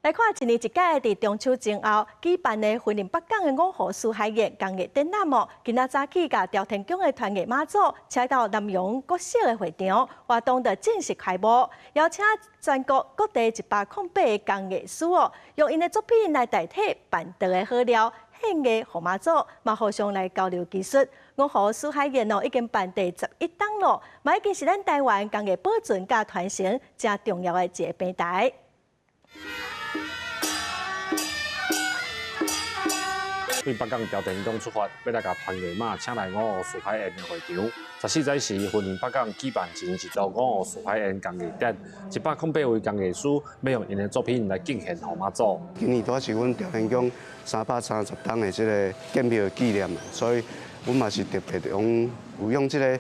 來看一年一屆佇中秋前後舉辦的雲林北港的五湖四海宴工藝展覽哦，今仔早起共朝天宮的團藝媽祖車到南洋國小的會場，活動就正式開幕，邀請全國各地108個工藝師哦，用𪜶的作品來代替辦桌的好料，獻藝予媽祖，嘛互相來交流技術。五湖四海宴哦，已經辦第11冬囉，嘛已經是咱台灣工藝保存佮傳承誠重要的一個平台。對北港朝天宮出發，欲來共團藝媽請來五湖四海宴的會場。14早時，雲林北港舉辦一年一度五湖四海宴工藝展，108位工藝師欲用𪜶的作品來敬獻予媽祖。今年拄是阮朝天宮330冬的這个建廟的紀念，所以阮嘛是特別用有用這個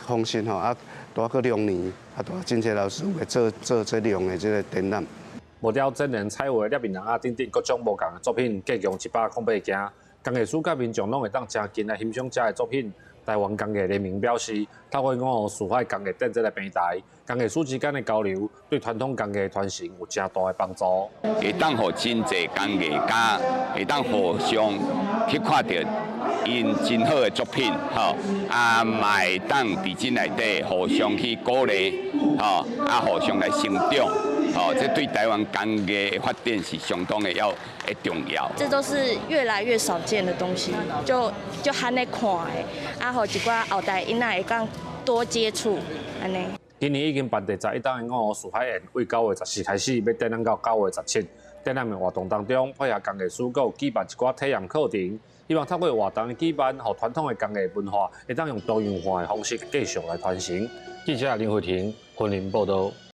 方式吼，啊，拄閣2年，啊，拄真濟老師會做做這樣的這个展覽。木雕、真人、彩畫、捏面人仔等等各種無仝的作品，計共108件。工藝師佮民眾攏會當誠近來欣賞遮的作品。台灣工藝聯盟表示，透過五湖四海工藝展這个平台，工藝師之間的交流，對傳統工藝傳承有誠大的幫助。會當予真濟工藝家會當互相去看著𪜶真好的作品，吼，啊，嘛會當佇這內底互相去鼓勵，吼，啊，互相來成長。哦，這對台灣工藝的發展是相當的要的重要。這都是越來越少見的東西，就罕咧看的，啊，予一寡後代囡仔會當多接觸，按呢。今年已經辦第11冬的五湖四海宴，對9月14開始，欲展覽到9月17。展覽的活動當中，配合工藝師閣有舉辦一寡體驗課程，希望透過活動的舉辦，予傳統的工藝文化會當用多樣化的方式繼續來傳承。記者林慧婷，雲林報導。